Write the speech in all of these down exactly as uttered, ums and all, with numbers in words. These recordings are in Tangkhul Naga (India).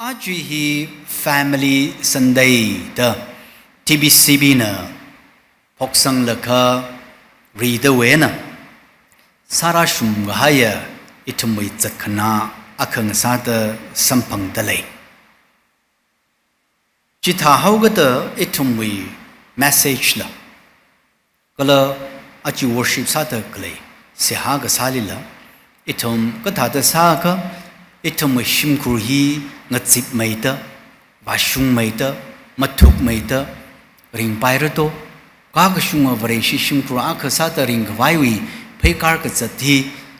Aja hi Family Sunday da T B C B na phoksanglaga ridawui eina sārāshungkahaiya ithumwui zatkhana akha ngasāda samphangda lei. Chithāhaokida ithumwui message la kala aja worship sāda khalei seihā kasālila, ithum kathāda sākha, ithumwui shimkhur hi ngazipmeida, vāshungmeida, mathukmeida ringpaira to. Kakashunga Vareshi shimkhur akha sāda ringkhavaiwui pheikar kazat hi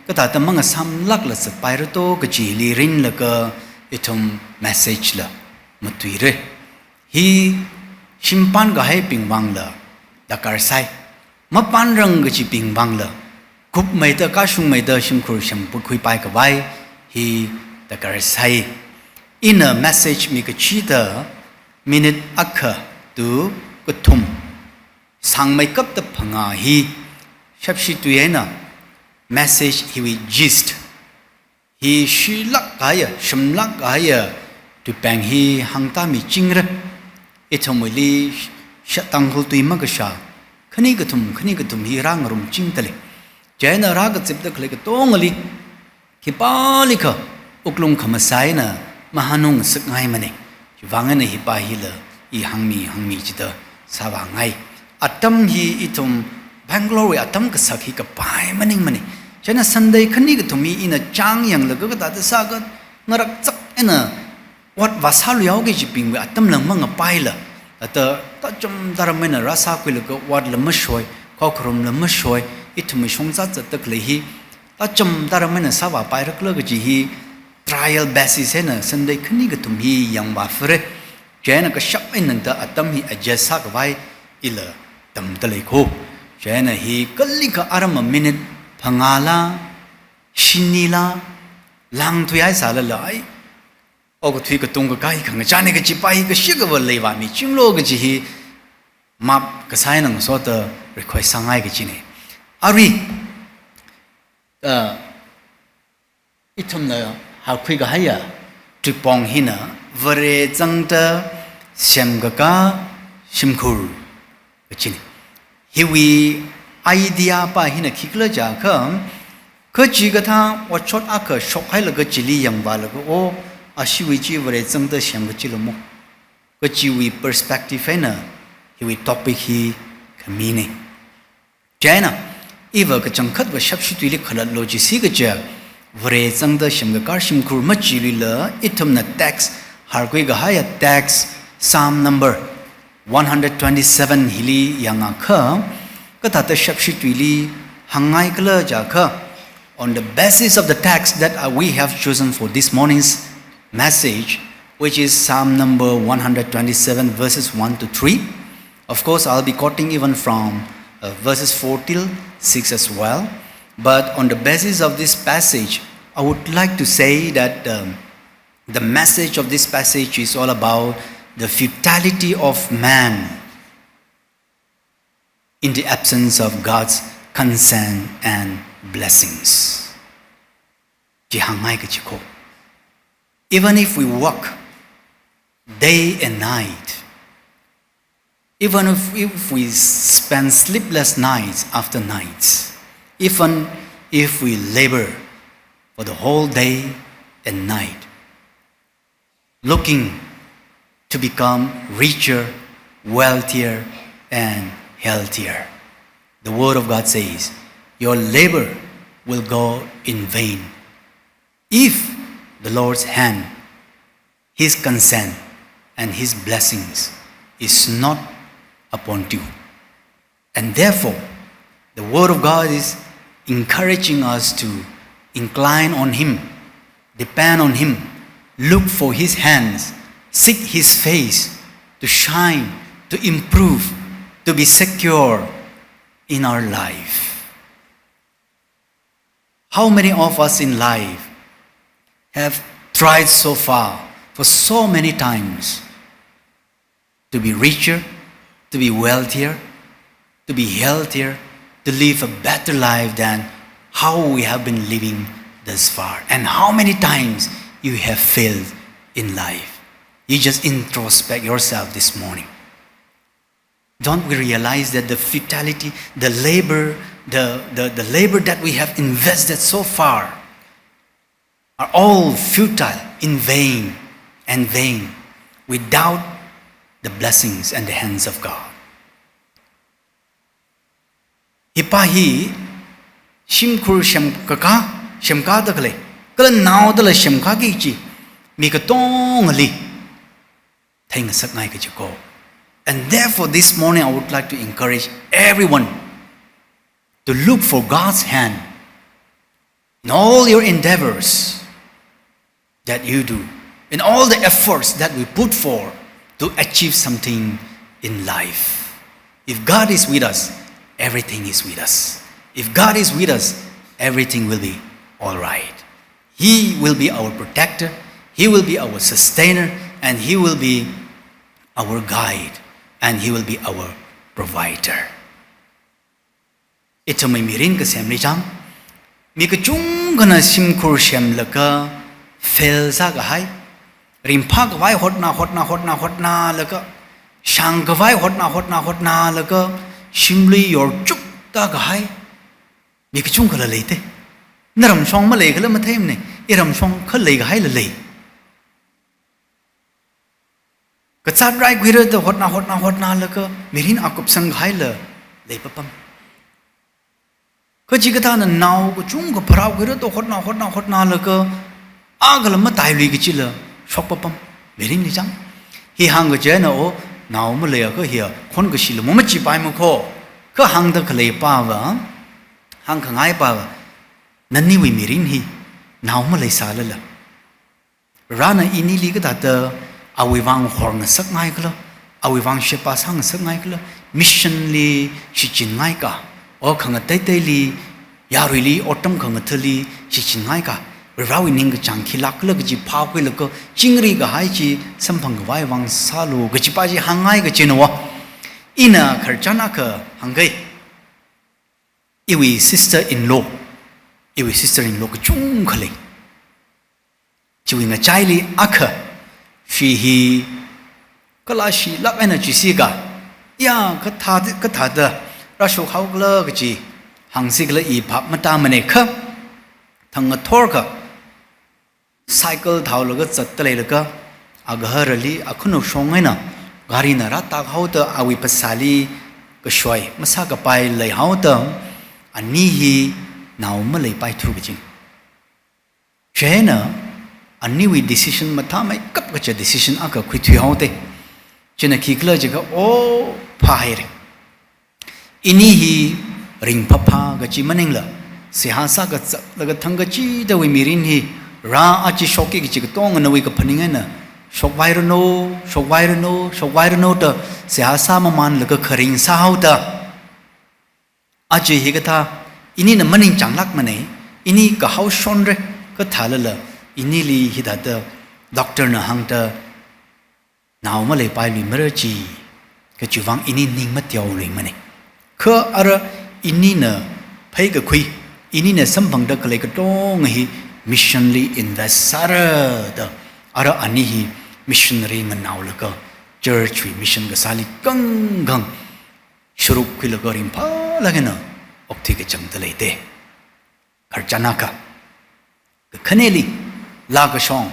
kathāda mangasamlākla zatpaira to kajili ringlaga ithum message la matuira. Hi shimpān kahaibing vangla darkar sai. Mapānrang kajibing vangla kupmeida, kashungmeida shimkhur shemput khuipai khavai hi darkar sai. Ina message mikachida minute akha to kathum sāngmeikapta phangā hi shapshi tui eina message hiwui gist hi shilāk kahaiya, shimlāk kahaiya tuipeng hi hāngtāmichingra. Ithumwuili sha-, Tangkhul tui makashā khani kathum, khani kathum hi rāngarumchingda lei. Chieina rākazipda khalei katongali khipālikha wuklung khamasai eina mahānung ngasakngaimana. Chivang eina hipa hila i hāngmi, hāngmi chida sāvāngai. Atam hi ithum Bangalore wui atam kasak hi kapai maningmana. Chieina Sunday khani kathum hi ina chang yanglaga kathāda sākha ngarakzak eina ot vāsāluihaoki kajibingwui atamla mangapaila, ata tacham taram eina rāsākhuilaga otla mashoi, khokharumla mashoi, ithumwui shongza zatda khalei hi tacham taram eina sāvāpairakhala kaji hi trial basis eina Sunday khani kathum hi yangvāfara. Chieina kashap eina tangda atam hi adjust sākhavai ila tamda lei ko. Chieina hi kalikha aram minute phangāla, shinila, lāngthuihaisālala, ai, okathui katung kakai khangachāna kajipa hi kashi kava leivāmichinglu kaji hi map kasā eina ngasoda request sāngai kajina. Arui, ah, ithumna haokhui kahaiya tuipong hina Vare zangda semkakā shimkhur kajina. Hiwui idea pa hina khikhala jiakha, kachikathā otshot akha shokhailaga chili yangvālaga, o, ashiwui chi Vare zangda semkachila mo kajiwui perspective eina hiwui topic hi khamina. Chieina, iva kachangkhatva shapshi tuili khalatlu jisi kaja, Vare zangda semkakā shimkhur machiluila, ithumna text, harkhui kahaiya text, Psalm number one hundred twenty-seven hili yangakha, kathāda shapshi tuili hāngngaikhala jiakha, on the basis of the text that, uh, we have chosen for this morning's message, which is Psalm number one hundred twenty-seven, verses one to three. Of course, I'll be quoting even from, uh, verses four till six as well. But on the basis of this passage, I would like to say that, um, the message of this passage is all about the futility of man in the absence of God's consent and blessings. Chi hāngngai kaji ko. Even if we work day and night, even if, if we spend sleepless nights after nights, even if we labor for the whole day and night, looking to become richer, wealthier, and healthier, the Word of God says, "Your labor will go in vain if the Lord's hand, His consent, and His blessings is not upon you." And therefore, the Word of God is encouraging us to incline on Him, depend on Him, look for His hands, seek His face to shine, to improve, to be secure in our life. How many of us in life have tried so far for so many times to be richer, to be wealthier, to be healthier, to live a better life than how we have been living thus far? And how many times you have failed in life? You just introspect yourself this morning. Don't we realize that the futility, the labor, the, the, the labor that we have invested so far are all futile, in vain, and vain, without the blessings and the hands of God? Hipa hi shimkhur semkakā, semkāda khalei, kala naodala semkāki kachi mi katongali theingasakngai kachi ko. And therefore, this morning I would like to encourage everyone to look for God's hand in all your endeavors that you do, in all the efforts that we put forth to achieve something in life. If God is with us, everything is with us. If God is with us, everything will be all right. He will be our protector, He will be our sustainer, and He will be our guide, and He will be our provider. Ithumwui mirin kasemli chang, mi kachungkhana shimkhur semlaga fail sākahai, ringphākhavai hotna, hotna, hotna, hotnalaga, shāngkhavai hotna, hotna, hotnalaga, shimlui yorchukta kahai mi kachungkhala leite. Naramshong maleikhala matheimane, iramshong khalei kahaila lei. Kazāt raikhuira da hotna, hotna, hotnalaga mirin akupsang kahaila leipapam. Kachikathāna nao kachungkha pharākhuira da hotna, hotna, hotnalaga akhala matailui kachila shokpapam mirinli chang. Hi hāngkachi eina o, nao maleiakha hiya khon kashila mamachipaimako, kha hāngda khaleipava, hāngkhangaipava, naniwui mirin hi nao maleisālala, Varena inili kathāda awui vang horngasakngaikhala, awui vang sheba sāngasakngaikhala, mission li shichinngaiakha, o khangateiteili, yaruili, otram khangathāli shichinngaiakha, Varewui ningkachāng khilākkhala kaji phākhuilaga, chingri kahai chi samphangkhavai vang sālu kajipa chi hāngngai kachina va. Ina khararchan akha hāngkai. Iwui sister-in-law, iwui sister-in-law kachungkha lei. Chiwui ngachaili akha, shi hi kalāshilāk eina chi sika, ya kathā, kathāda rāshokhaokhala kachi hāngsikhala i phap matāmane kha, thang ngathorkha cycle thaolaga zatda leilaga, agaharali akhunuk shong eina garina rātāhaoda awui phasāli kashoi masākapai leihaoda, ani hi nao maleipaithu kajina. Chieina aniwui decision mathāmeikap kaja decision akha khuithuihaoda. China khikhala jiakha, o, phāhaira. Ini hi ringphāphā kachi maningla, seihā sākazat laga thangkachidawui mirin hi, rā aja shokki kachi katonga nawui kaphaning eina, shokvairanu, shokvairanu, shokvairanu da seihā sāmamānlaga kharing sāhaoda, aja hikathā, inina maningchānglākmane, ini kahao shonra, kathālala, inili hithāda doctor na hāngda, nao maleipailui mara chi, kachiwui vang ini ning mateoluimane. Kha ara inina pheikakhui, inina samphangda khalei katonga hi mission li invest sāra da, ara ani hi missionary nganaolaga, church wui mission kasāli kangkang sharuk khuilaga ringphālāk eina okthui kachangda leite. Khararchan akha. Kakhaneli, laa kashong,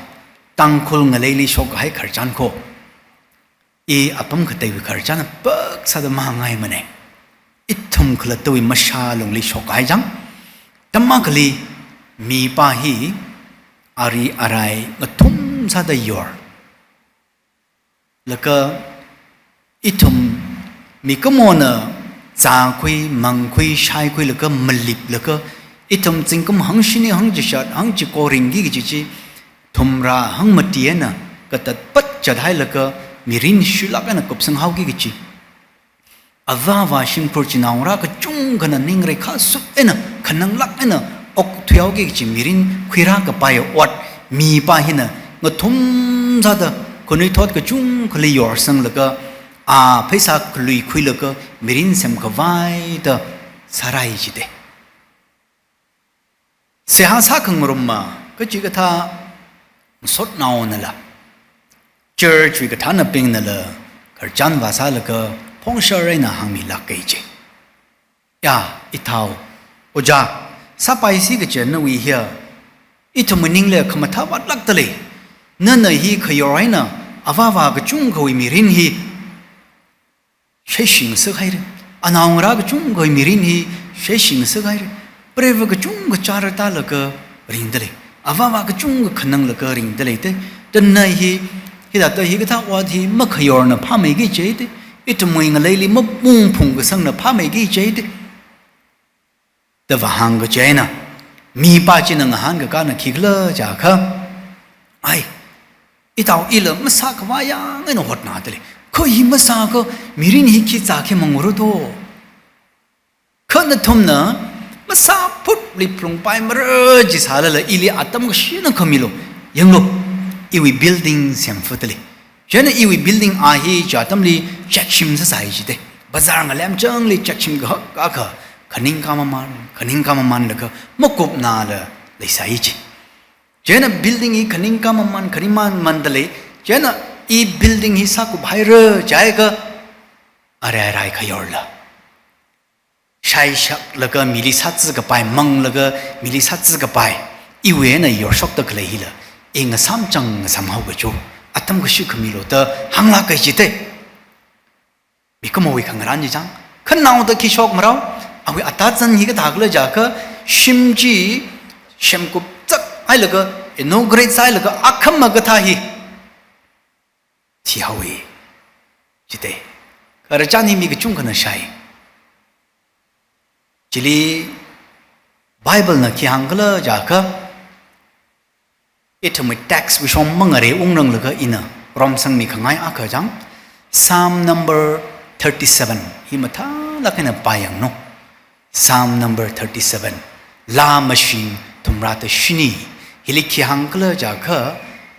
Tangkhul ngaleili shokkahai khararchan ko. I apam khateiwui khararchan pak sāda mahāngngaimane. Ithum khalattawui mashā lungli shokkahai chang. Tam akhali mipā hi ari arai ngathum sāda yor laga, ithum mikumona zākhui, mangkhui, shaikhuilaga, maliplaga, ithum zingkum hangshini, hangchishat, hangchiko ringki kaji chi, thumrā hangmati eina katatpat zathailaga, mirin shuilāk eina kupsanghaoki kaji. Avāva shimkhur chinaongarā kachungkhana ningreikha sut eina, khananglāk eina okthuihaoki kaji mirin khuirākapai ot mipā hina ngathum sāda khanuithot kachungkhali yorsanglaga, a pheisā khalui khuilaga mirin semkhavai da sārai jite. Seihā sākhangarumma, kachikathā masotnaonala, church wui kathānabingnala khararchan vāsālaga phongshar eina hāngmilāka ji. Ya, ithao, ojā, sāpaisi kaja nawui hiya, ithum maningla khamathā vātlākda lei. Nana hi khayor eina, avāva kachungkhawui mirin hi, shaishi ngasakhaira. Anaongarā kachungkhawui mirin hi, shaishi ngasakhaira. Preivā kachungkha chara tālaga ringda lei. Avāva kachungkha khananglaga ringda lei te. Tana hi, hithāda hikathā ot hi makhayorna phāmeiki jite. Ithumwui ngaleili mapung phungkasangna phāmeiki jite. Da vāhāng kaji eina, mipā china ngahānkakāna khikhala jiakha, ai, ithao ila masākhavai yang eina hotnada lei. Kha hi masākha mirin hi khi zākhamang ura to. Kha nathumna masāphutli phalungpaimara ji sālala ili atam kashina khamilu. Yanglu, iwui building semfada lei. Chieina iwui building a hi chi atamli chekshim sāsai jite. Bazar ngalemchangli chekshim kahak akha, khaningkā maman, khaningkā mamanlaga makupnala leisai ji. Chieina building hi khaningkā maman, khaning mamanda lei. Chieina i building hi sākuphaira jiakha, arai arai khayorla shaishaklaga mili sāzākapai, manglaga mili sāzākapai, iwui eina yorshokda khalei hila, i ngasāmchang ngasāmhaoka jo, atam kashi khamilu da hānglāka jite. Mikumowui khangarān chi chang, khanaoda khi shokmarao, awui atazan hi kathākhala jiakha, shim chi semkup zakhailaga, inaugurate sāhailaga, akhama kathā hi thihaowa jite. Khararchan hi mi kachungkhana shāi. Chili Bible na khi hāngkhala jiakha, ithumwui text wui shong mangare ungranglaga ina romsangmi khangai akha chang, Psalm number thirty-seven, hi mathālāk eina pāyanglu. Psalm number thirty-seven, Laa mashing thumrada shini, hili khi hāngkhala jiakha,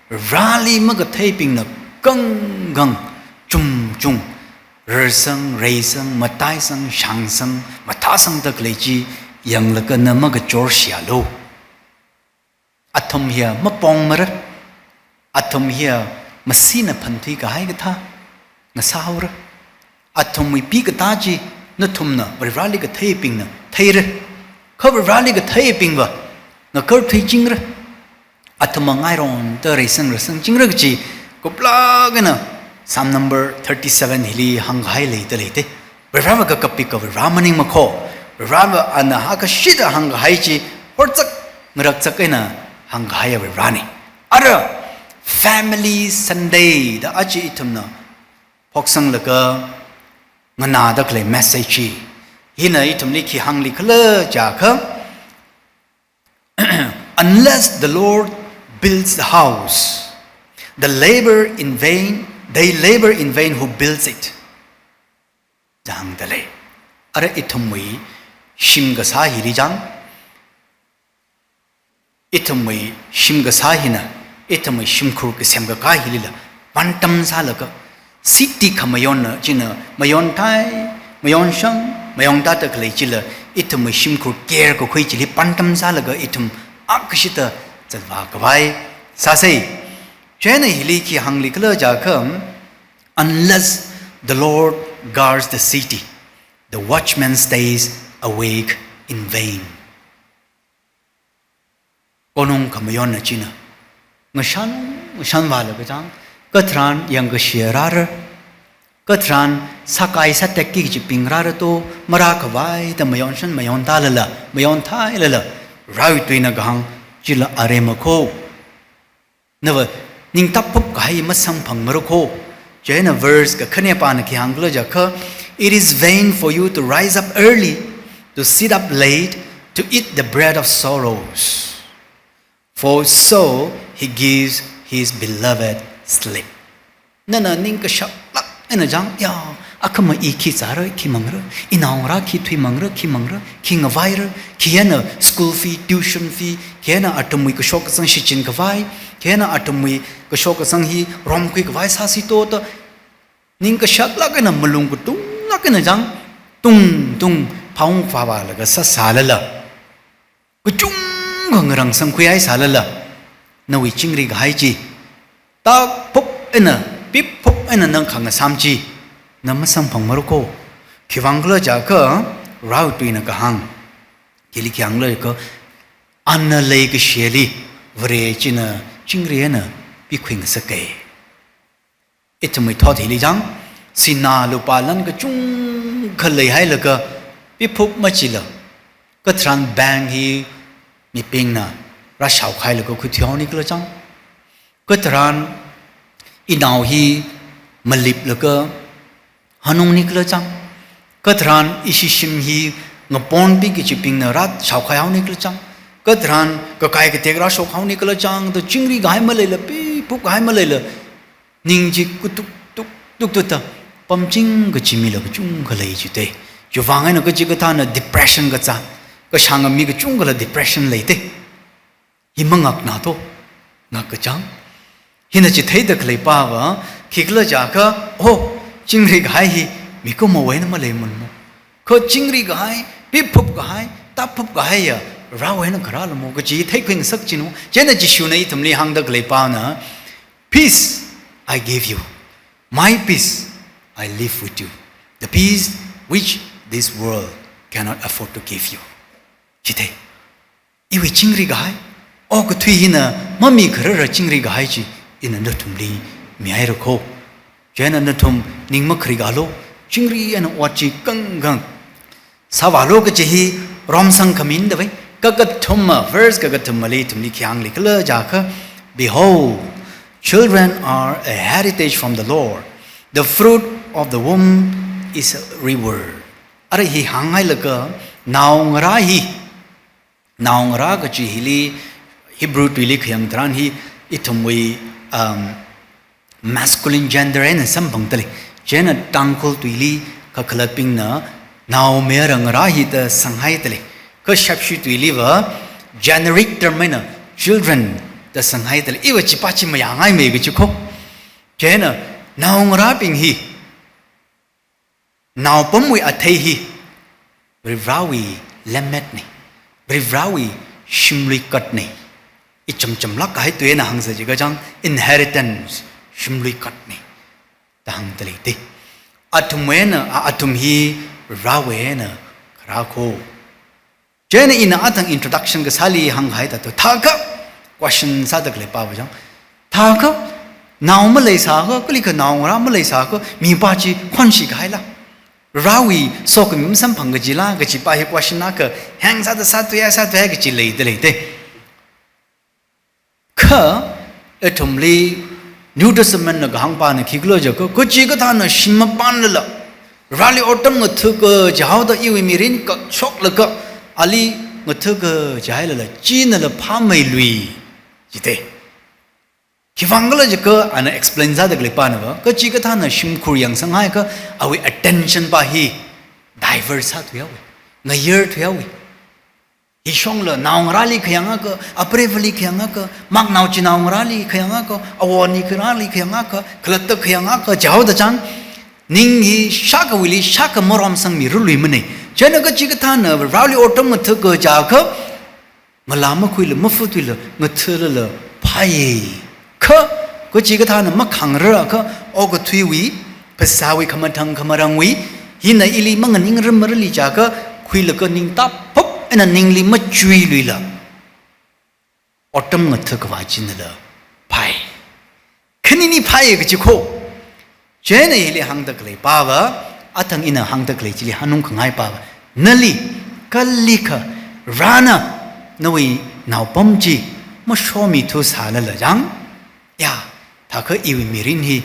Vareli makatheibingna kangkang, chumchung, rarsang, reisang, mataisang, shāngsang, mathāsangda khalei chi yanglaga na makachor shialu. Athum hiya mapongmara, athum hiya masina phanthui kahai kathā ngasāhaora. Athumwui pikatā chi nathumna Vareli katheibingna theira. Kha Vareli katheibingva ngakarthuichingra. Athum ngaironda reisang rarsangchingra kaji kuplāk eina Psalm number thirty-seven hili hāngkahai leida leite. Vareva kakapika Vare maningmakho. Vareva ana hākashida hāngkahai chi horzak ngarakzak eina hāngkahaiya Vareni. Ara Family Sunday da aja ithumna phoksanglaga nganāda khalei message chi, hina ithumli khi hānglikhala jiakha, "Unless the Lord builds the house, the labor in vain, they labor in vain who builds it." Da hāngda lei. Ara ithumwui shim kasā hili chang, ithumwui shim kasā hina, ithumwui shimkhur kasem kakā hilila, pāntam sālaga, city khamayonna china mayonthai, mayonshang, mayontāda khalei chila, ithumwui shimkhur care kakhui chili pāntam sālaga ithum akashida zatvā khavai sāsei. Chieina hili khi hānglikhala jiakha, "Unless the Lord guards the city, the watchman stays awake in vain." Konung khamayonna china ngashan, ngashanvālaga chang, katharan yangkashia rāra, katharan sākai sātekki kajibing rāra to, marākhavaida mayon shan mayon tālala, mayon thailala, Varewui tuina kahāng chila aremma kho. Nava ningtap phup kahai masamphangmara kho. Chieina verse kakhanepana khi hāngkhala jiakha, "It is vain for you to rise up early, to sit up late, to eat the bread of sorrows. For so he gives his beloved sleep." Nana ningkashaklāk eina chang, ya, akhama i khi zāra, khi mangra, inaongarā khi thuimangra, khi mangra, khi ngavaira, khi eina school fee, tuition fee, khi eina athumwui kashok kazang shichin khavai, khi eina athumwui kashok kazang hi romkhui khavai sāsi to da, ningkashaklāk eina malung katunglāk eina chang, tungtung phaung phāvālaga sāsālala, kachungkha ngarāng sangkhuihai sālala, nawui chingri kahai chi, tak phup eina piphup eina nana khangasam chi, na masamphangmara ko. Khiwuivang khala jiakha, Varewui tuina kahāng, hili khi hāngkhala jiakha, ana leikashili, Vare china chingri eina pikhuingasaka. Ithumwui thot hili chang, sinā lupā lan kachungkha leihailaga, piphup machila, katharan bank hi mibingna rāshaokhailaga khuithuihaoni khala chang. Katharan inao hi maliplaga hanungni khala chang. Katharan ishi shim hi ngaponpi kachibingna rāshaokhaihaoni khala chang. Katharan kakai katek rāshokhaoni khala chang, da chingri kahai maleila, piphup kahai maleila, ning chi kutuk tuk tuk tuta, pamching kachi mila kachungkha lei chite. Chiwuivang eina kachikathāna depression kazā, kashānga mi kachungkhala depression leite. Hi mangakna to, ngak kachang. Hina chitheida khaleipava, khikhala jiakha, oh, chingri kahai hi mikumowui eina maleimanmo. Kha chingri kahai, piphup kahai, taphup kahaiya, Varewui eina kharālamo kachi theikhuingasak chino. Chieina Jishuna ithumli hāngda khaleipana, "Peace I give you. My peace I leave with you. The peace which this world cannot afford to give you." Chite. Iwui chingri kahai, okathui hina mamikharara chingri kahai chi, ina nathumli mihaira ko. Chieina nathum ning makharik alo, chingri eina ot chi kangkang sāvālo kachi hi romsang khamin davai. Kakathuma, verse kakathumali ithumli khi hāngli khala jiakha, "Behold, children are a heritage from the Lord. The fruit of the womb is a reward." Ara hi hānghailaga, naongarā hi, naongarā kachi hili, Hebrew tuili khayang tharan hi, ithumwui, um, masculine gender eina samphangda lei. Chieina Tangkhul tuili kakhalatbingna naomayara ngarā hi da sanghaida lei. Kha Shepshu tuiliva generic term eina children da sanghaida lei. Iva chipa chi mayāngaimei kachi ko. Chieina naongarābing hi, naopamwui athei hi Varivarāwui lemmetna, Varivarāwui shimluikatna. Ichamchamlāk kahai tui eina hāngsa jiakha chang, inheritance, shimluikatna da hāngda leite. Athumwui eina, a, athum hi Varivarāwui eina kharā ko. Chieina ina athang introduction kasāli hānghai thāda, thākha question sāda khaleipava chang, thākha nao maleisākha, kalikha naongarā maleisākha, mipā chi khonshi kahaila, Varewui sokhami masamphang kajila, kachipa hi question akha hāng sāda sāthuihai, sāthuihai kachi leida leite. Kha, ithumli New Testament na kahāngpana khikhala jiakha, kachikathāna shim mapānlala, Vareli otram ngathaka jihaoda iwui mirin kashoklaga, ali ngathaka jihailala, chinala phāmeilui, jite. Khiwuivang khala jiakha, ana explain sāda khaleipanava, kachikathāna shimkhur yangsanghaiakha, awui attention pa hi divert sāthuihaowa, ngayarthuihaowa. Hishongla naongarāli khayangakha, apreivali khayangakha, maknao chinaongarāli khayangakha, awo ani kharāli khayangakha, khalatta khayangakha, jihaoda chang, ning hi shākhawuili shākha maromsangmi ruluimana. Chieina kachikathāna Vareli otram ngathaka jiakha, ngalā makhuila, mafatuila, ngathalala phāya. Kha, kachikathāna makhangrarākha, okathuiwui, phasāwui, khamathang khamarangwui, hina ili manganingrammarali jiakha, khuilaga ning taphup eina ningli machuiluila, otram ngathakavā chinala phāya. Khanini phāya kachi ko. Chieina hili hāngda khaleipava, athang ina hāngda khalei chili hanung khangaipava, nali, kalikha, Varena, nawui naopam chi mashomithu sālala chang, ya, thākha iwui mirin hi,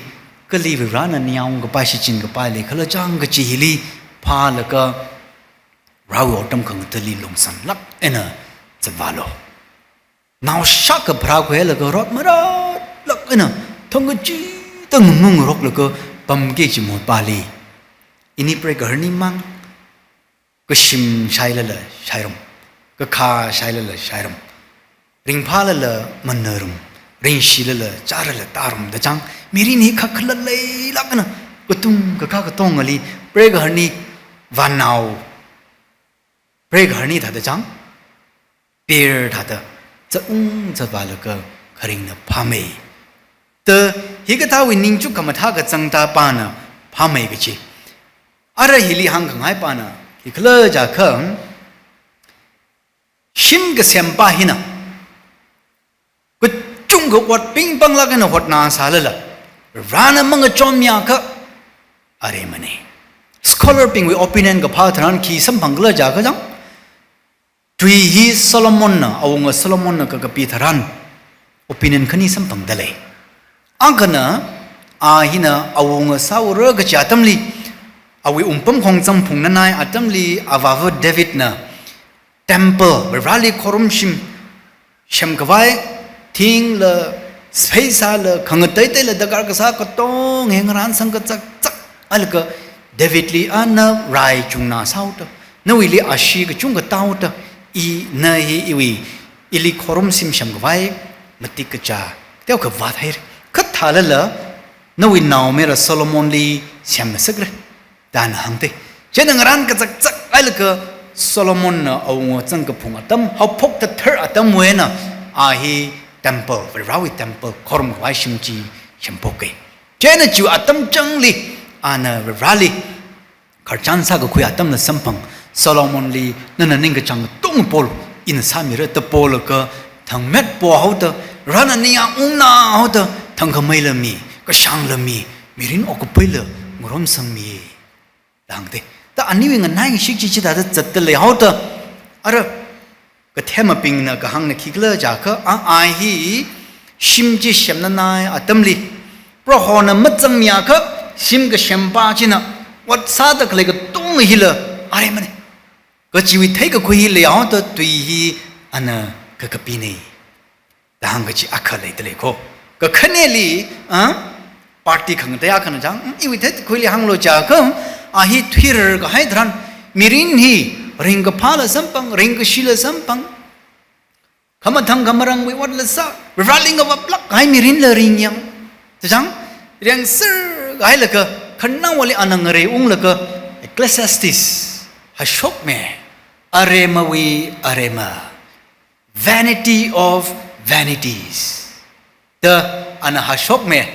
kali Varena ningyāng kapai shichin kapai leikhala chang kachi hili phālaga, Varewui otram khangathali longsamlāk eina zatvālu. Nao shākha pharākhuilaga rot maratlāk eina, thangkachida ngamung ngaroklaga pamki kachi motpali, ini preigahar maningmang, kashim shailala shairum, kakhā shailala shairum, ringphālala manarum, ringshilala chārala tārum da chang, mirin hi khakhalat leilāk eina, katung kakā katongali, preigahar, vānao, preigahar thāda chang, pair thāda, zatung zatvālaga kharingna phāmei. Ta hikathāwui ningchuk khamathā kazang ta pana phāmei kachi. Ara hili hāngkhangai pana, khikhala jiakha, shim kasempā hina kachungkha otbing panglāk eina hotnāsālala, Varena mangachonmiakha, aremana. Scholar bingwui opinion kaphā tharan khi samphangkhala jiakha chang, tui hi Solomonna, awunga Solomonna kakapi tharan, opinion khani samphangdalei. Akhana, a hina awunga sāura kachi atamli, awui wungpamkhong zangphung nanai atamli, avāva Davidna temple, Vareli khorumshim semkhavai, thingla, pheisāla, khangateiteila darkar kasā katonga hi ngarānsang kazakzak, hailaga Davidli ana rai chungnāsāhaoda, nawuili ashee kachungkha tāhaoda, ina hi iwui, ili khorumshim semkhavai matik kachā teokha vāthaira. Kha thālala, nawui naomayara Solomonli semngasakra, da ana hāngda. Chieina ngarān kazakzak hailaga Solomonna awunga zangkaphung atam, haophok thāthar atamwui eina, a hi temple, Varewui temple, khorumkhavai shim chi semphoka. Chieina chiwui atam changli, ana Vareli khararchan sākakhui atamla samphang, Solomonli nana ningkachāng katonga polu, ina sāmira da polaga, thangmet pohaoda, Varena ningyāng ungnāhaoda, thangkhameila mi, kashāngla mi, mirin okkapaila ngarumsangmi, da hāngda. Ta aniwui nganaingashik chi chithāda zatda leihaoda, ara kathemabingna kahāngna khikhala jiakha, a, a hi shim chi semnanai atamli, Prohona mazangmiakha, shim kasempā china ot sāda khalei katonga hila aremana kachiwui theikakhui hi leihaoda tui hi ana kakapina, da hāngkachi akha leidalei ko. Kakhaneli, a, party khangatei akhana chang, mm, iwui theikakhuili hānglu jiakha, a hi thuirar kahai tharan, mirin hi ringkaphāla samphang, ringkashila samphang, khamathang khamarangwui otla sā, Vareli ngavaplāk kahai mirinla ringyāng. Chachang, rengser kahailaga, khanaowali ana ngarei unglaga, Ecclesiastes, hashokme, aremawui arema, vanity of vanities, da ana hashokme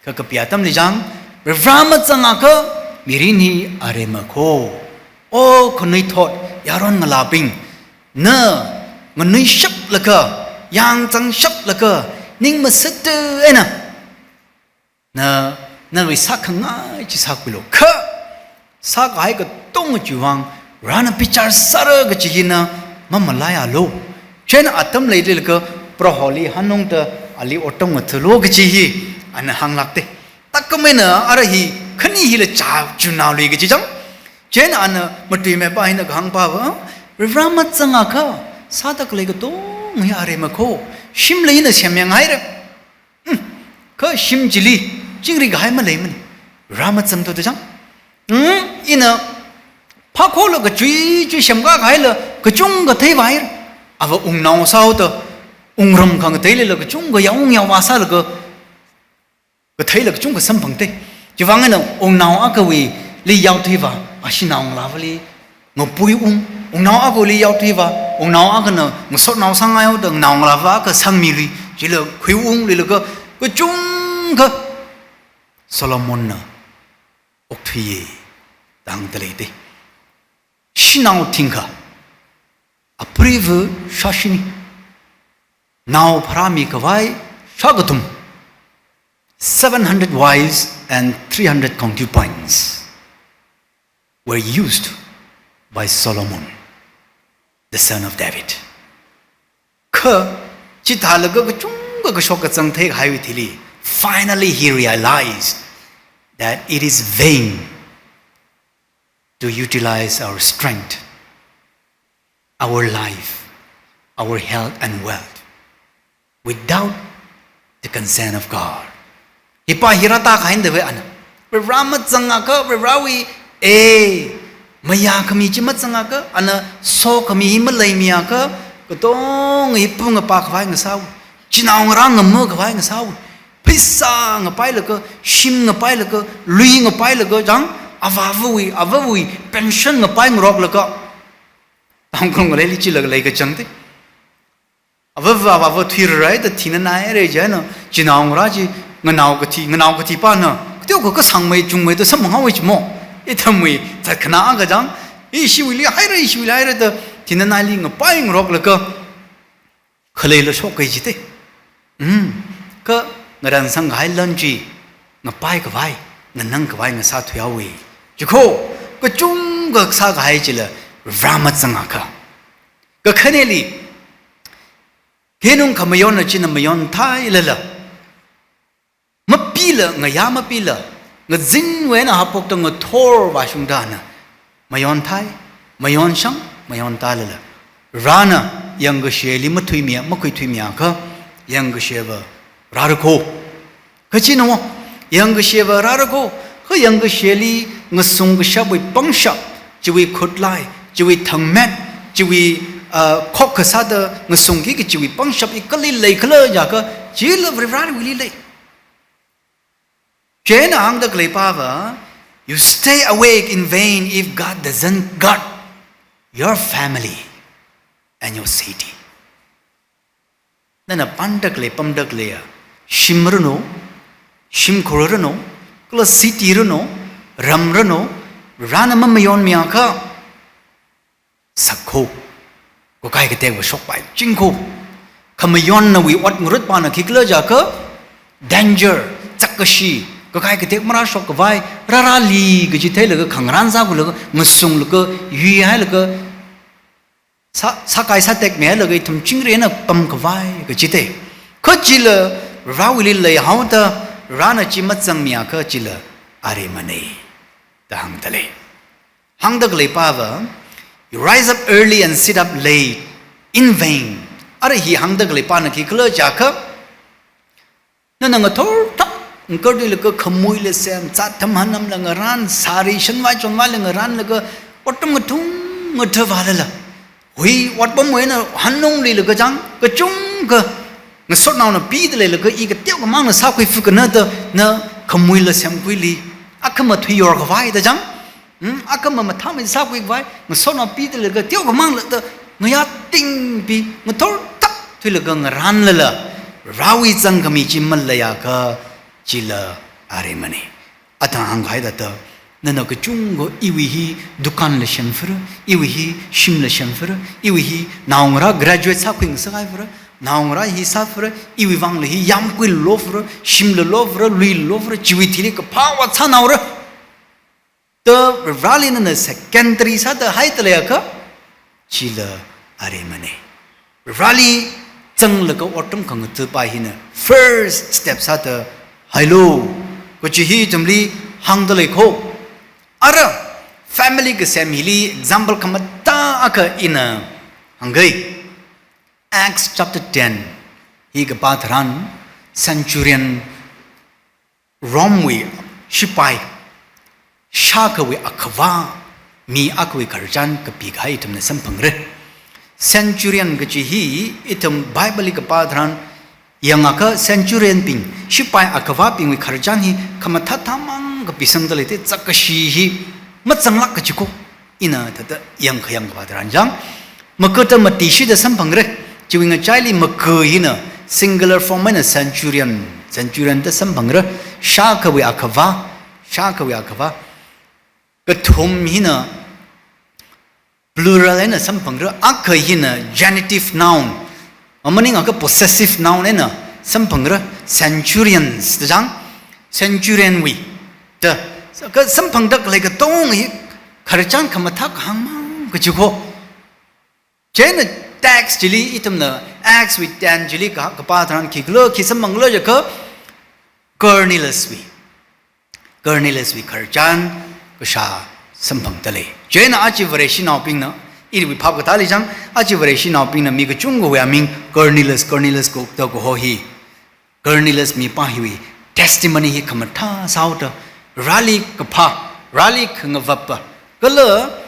kakapi atamli chang, Vare mazangakha mirin hi arema ko. O khanuithot yaron ngalābing, na nganuishaplaga, yāngzangshaplaga, ning masāda eina, na, nawui sākhangai chi sākhuilu. Kha sākahai katonga chiwui vang Varena bichar sāra kachi hina mamalaialu. Chieina atam leilakha Proholi hanungda ali otram ngathālu kachi hi ana hānglākda. Takam eina ara hi khani hila chā chunālui kachi chang. Chieina ana matuimeipa hina kahāngpava, Vare mazangakha sāda khalei katonga hi arema ko. Shimla ina semyānghaira. Hmm, kha shim chili chingri kahai maleimana. Vare mazangthuda chang. Hmm, ina phākholaga chuichui semkā kahaila kachungkha theivāhaira. Ava wungnao sāhaoda, wungram khangateilila kachungkha yaung yaovā sālaga, katheila kachungkha samphangda. Chiwui vang eina wungnao akhawuili yaothuivā, ashinao ngalāvali ngapui ung, wungnao akhawuili yaothuivā, wungnao akhana ngasotnao sāngaihaoda, nao ngalāva akha sangmilui, chila khuiung leilaga, kachungkha Solomonna okthuiya, da hāngda leida. Shanao thingkha, apreivā shāshini, nao pharāmi khavai shākathum, seven hundred wives and three hundred concubines were used by Solomon, the son of David. Kha, chithālaga kachungkha kashok kazang theikahaiwui thili, finally he realized that it is vain to utilize our strength, our life, our health and wealth without the consent of God. Hipa hi rātā kahaina dave ana. Vare mazangakha, Varewui, e, mayākhami chi mazangakha, ana sokhami hi maleimiakha, katonga hi pungapā khavai ngasāhaowa. Chinao ngarā ngama khavai ngasāhaowa. Pheisā ngapailaga, shim ngapailaga, lui ngapailaga, chang, avāvawui, avāvawui pension ngapai ngaroklaga, Tangkhul ngaleili chila leikachangda. Avāva, avāva thuirarhaida thinanai re jina, chinao ngarā chi Nganao kathi, nganao kathipana, kateokha kasāngmei chungmei da samphanghaowa chimo. Ithumwui zatkhanā akha chang, ishiwuili haira, ishiwuili haira da, thinanaili ngapai ngaroklaga, khaleila shokkai jite. Hmm. Kha ngarān sangkahai lan chi, ngapai khavai, nganang khavai ngasāthuihaowa. Chikho, kachungkha sākahai chila, Vare mazang akha. Kakhaneli, khenung khamayonna china mayonthai lala. Mapila, ngayā mapila, ngazin wena haphokta ngathor vāshungda na, mayonthai, mayonshang, mayonta lala. Rana yangkasheli mathuimiya, makhuithuimiya kha, yangkasheva rāra kho. Kachina wo, yangkasheva rāra kho, kha yangkasheli ngasung kashapwui pangshap, chiwui khutlai, chiwui thangmet, chiwui, ah, khokkhasāda ngasungki kachiwui pangshap hi kali leikhala jiakha, chila Varivarāwuili lei. Chieina hāngda khaleipava, you stay awake in vain if God doesn't guard your family and your city. Nana pānda khalei, pamda khaleiya, shim ranu, shimkhur ranu, kala city ranu, ram ranu, Varena mamayonmiakha, sakkho, kakai katekva shokpai chingkho. Khamayonnawui ot ngarutpana khikhala jiakha, danger, chakkashi, kakai katek marāshok khavai, rārāli kaji theilaga khangarān sākhuilaga, ngasunglaga, yuihailaga, sā, sākai sātekmihailaga ithum chingri eina pam khavai kajite. Kha chila Varewuili leihaoda, Varena chi mazangmiakha chila aremana da hāngdalei. Hāngda khaleipava, you rise up early and sit up late in vain. Ara hi hāngda khaleipana khikhala jiakha, nana ngathor thak, ngakarduilaga khamuila sem, zat tham hanamla ngarān, sari shanvai chonvaila ngarānlaga, otram ngathung ngathā vālala, hui otpamwui eina hanungli laga chang, kachungkha ngasotnaona pida leilaga i kateokhamangna sākhuiphukana da, na khamuila semkhuili, akhama thuiyor khavai da chang, hmm, akhama mathāmei sākhui khavai, ngasotnao pida leilaga teokhamangla da, ngayā tingpi, ngathor thak thuilaga ngarānlala, Varewui zangkhami chi maleiakha, chila aremana. Athang hāngkahai thāda, nana kachungkha iwui hi dukanla semphara, iwui hi shimla semphara, iwui hi naongarā graduate sākhui ngasakhaifara, naongarā hi sāphara, iwui vangla hi yamkuila lophara, shimla lophara, luila lophara, chiwui thili kaphā vāsānaora da Vareli nana secondary sāda haida leiakha, chila aremana. Vareli zanglaga otram khangatha̱pa hina first step sāda hailu kaji hi ithumli hāngda lei kho. Ara family kasem hili example khamathā akha ina hāngkei. Acts chapter ten hi kapā tharan centurion, Romewui shipai, shākhawui akhava mi akhawui khararchan kapikahai ithumna samphangra. Centurion kaji hi ithum Bible li kapā tharan yangakha centurionbing, shipai akhavabingwui khararchan hi khamathā thāmang kapisangda leite, chakkashi hi mazanglāk kaji kho. Ina thāda yangkhayang kapā tharan chang, maka da mati shida samphangra. Chiwui ngachaili maka hina singular form eina centurion, centurion da samphangra. Shākhawui akhava, shākhawui akhava. Kathum hina plural eina samphangra, akha hina genitive noun, maningakha possessive noun eina samphangra, centurions da chang, centurionwui da. Kha samphangda khalei katonga hi khararchan khamathā kahāngmang kaji kho. Chieina text chili ithumna Acts wui ten chili ka, kapā tharan khikhala, khi samphangkhala jiakha Cornelius wui, Cornelius wui khararchan kashā samphangda lei. Chieina aja Vareshinaobingna, iwui phap katāli chang, aja Vareshinaobingna mi kachungkhawui aming Cornelius, Cornelius kaukta kaho hi, Cornelius mipā hiwui testimony hi khamathā sāhaoda, Vareli kaphā, Vareli khangavapa, kala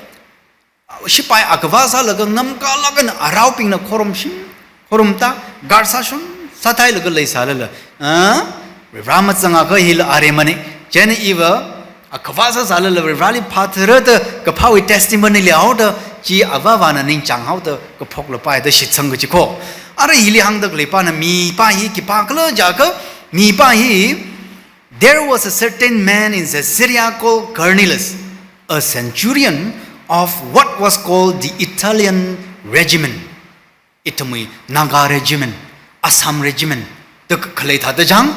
shipai akhava sālaga ngamkalāk eina araobingna khorumshim, khorumta, guard sāshun, sāthailaga leisālala, ah, Vare mazangakha hila aremana. Chieina iva akhava sāsālala Vareli phathara da kaphāwui testimony leihaoda, chi avāvana ningchānghaoda kaphok lapai da shitsang kaji kho. Ara hili hāngda khaleipana mipā hi khipākhala jiakha, Mipā hi, there was a certain man in Caesarea called Cornelius, a centurion of what was called the Italian regiment. Ithumwui Naga regiment, Assam regiment, da khalei thāda chang,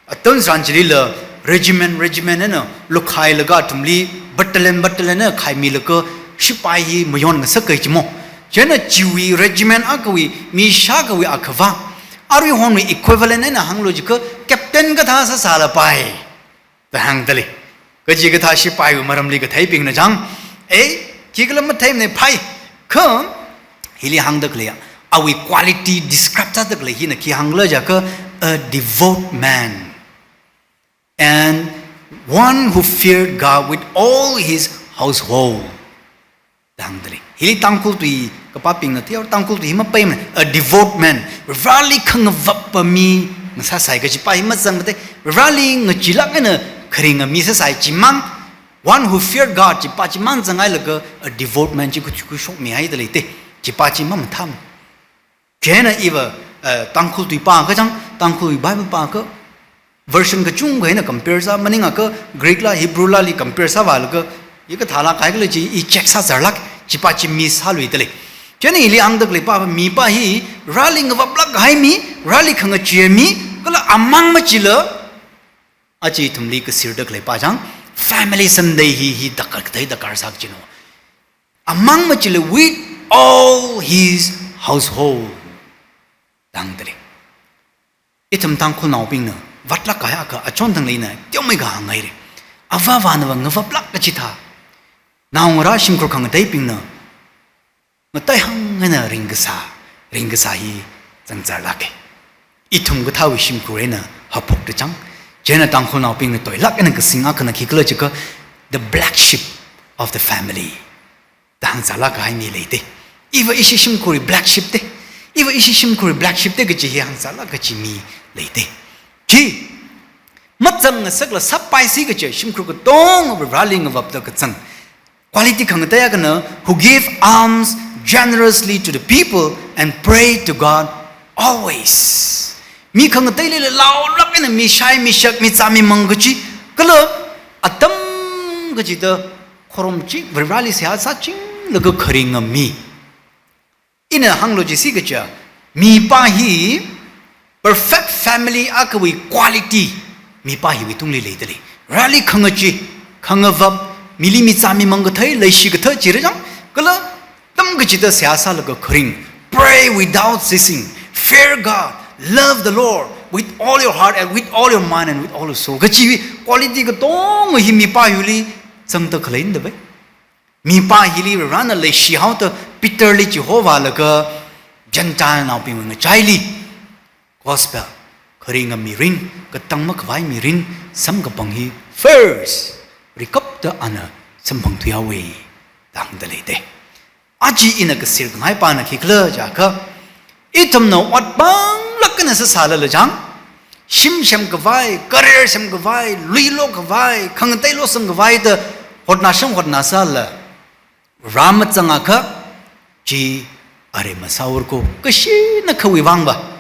atam tharan chilila regiment, regiment eina lukhailaga athumli battalion, battalion eina khaimilaga shipai hi mayon ngasak kahai chi mo. Chieina chiwui regiment akhawui, mi shākhawui akhava, aruihonwui equivalent eina hānglu jiakha captain kathā sāsālapai da hāngda lei. Kachikathā shipaiwui maramli katheibingna chang, ei, khikhala matheimana phai. Kha hili hāngda khalei, awui quality describe sāda khalei hina khi hāngkhala jiakha, a devout man and one who feared God with all his household. Hāngda lei. Hili Tangkhul tui kapābingna thihaora, Tangkhul tui hi mapaimana, a devout man, Vareli khangavapa mi ngasāsai kajipa hi mazangmate, Vareli ngacheelāk eina kharinga mi sāsai chimang, one who feared God, chipa chimang zanghailaga, a devout man chi khuishi khuishokmihaida leite, chipa chi mamatham. Chieina iva, eh, Tangkhul tui pākachang, Tangkhul Bible pākha, version kachungkha eina compare sā, maningakha Greek la, Hebrew lali compare sāvālaga, i kathālāk kahai khala chi i check sāzarlāk, chipa chi miss sāluida lei. Chieina ili hāngda khaleipa, mipā hi, Vareli ngavaplāk kahai mi, Vareli khangachee mi, kala amang machila, aja ithumli kasirda khaleipa chang, family Sunday hi, hi darkar kathei darkar sā kajina. Amang machila with all his household. Hāngda lei. Ithum Tangkhulnaobingna, vatlāk kahai akha achon thang leina, teomeikha hānghaira. Avāvānava ngavaplāk kachithā, naongarā shimkhur khangateibingna, ngateihāng eina ringkasā, ringkasā hi zangzarlāka. Ithum kathāwui shimkhur eina haophokta chang, chieina Tangkhulnaobingna toilāk eina kasing akhana khikhala jiakha, the black sheep of the family da hāngzarlāk kahai mi leite. Iva ishi shimkhurwui black sheep te. Iva ishi shimkhurwui black sheep te kaji hi hāngzarlāk kaji mi leite. Chi, mazang ngasakla sāpaisi kaji shimkhur katonga Vareli ngavapda kazang quality khangatei akhana, who give alms generously to the people and pray to God always. Mi khangateilila laolāk eina mi shai, mi shak, mi zā, mi mang kachi, kala atam kachida khorumching, Vareli seihā sāchinglaga kharinga mi. Ina hānglu jisi kaja, mipā hi perfect family akhawui quality mipā hiwui tungli leida lei. Vareli khangachee, khangavap, mili mi zā mi mang kathei, leishi kathā chi rāchang, kala atam kachida seihā sālaga kharing, pray without ceasing, fear God, love the Lord with all your heart and with all your mind and with all your soul. Kachi quality katonga hi mipā hiwuili zangda khaleina da bai. Mipā hili Varena leishihaoda Peterli chihovālaga Gentile naobingwui ngachaili gospel, kharinga mirin, katang makhavai mirin samkaphang hi first rikapta ana samphangthuihaowa da hāngda leite. Aja ina kasir khangaipana khikhala jiakha, ithumna ot panglāk eina sāsālala chang, shim semkhavai, career semkhavai, luilo khavai, khangatei losangkhavai da hotnasang hotnasāla, Vare mazangakha, chi aremma sāhaora ko, kashina khawui vangva.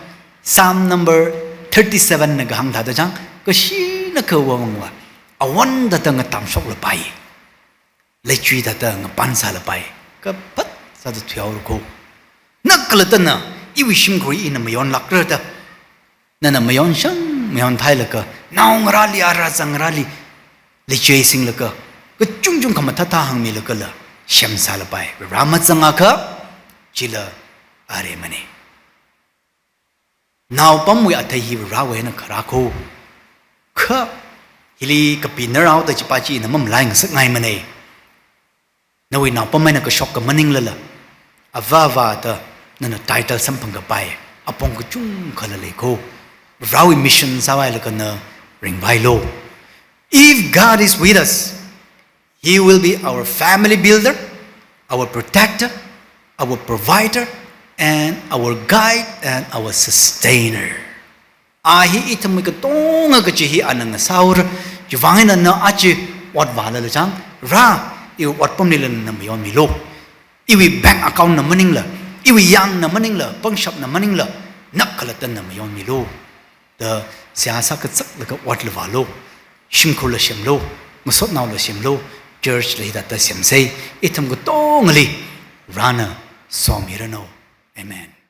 Psalm number thirty-seven na kahāng thāda chang, kashina khawui vangva, awon thāda ngatamshoklapai, leichui thāda ngapansālapai, kaphat sāda thuihaora ko. Na khalattana iwui shimkhur ina mayonlākra da, nana mayonshang mayonthailaga, naongarāli, ara zangrāli leichei singlaga, kachungchung khamathāthā hāngmilagala semsālapai. Vare mazangakha, chila aremmana. Naopamwui athei hi Varewui eina kharā ko. Kha hili kapinarao da chipa chi ina mamalai ngasakngaimana. Nawui naopam eina kashoka maninglala, avā avā da nana title samphangkapai apong kachungkhala lei ko. Varewui mission sāvailaga na ringvailu. If God is with us, He will be our family builder, our protector, our provider, and our guide and our sustainer. A hi ithumwui katonga kachi hi ana ngasāhaora. Chiwuivang eina na aja ot vālala chang, Vare, iwui otpamlila na mayonmilu. Iwui bank account na maningla, iwui yangna maningla, pangshapna maningla, na khalattana mayonmilu da da seihā sākazak laga ot lavālu, shimkhurla semlu, ngasotnaola semlu, church la hithāda semsei, ithum katongali Varena somiranu. Amen.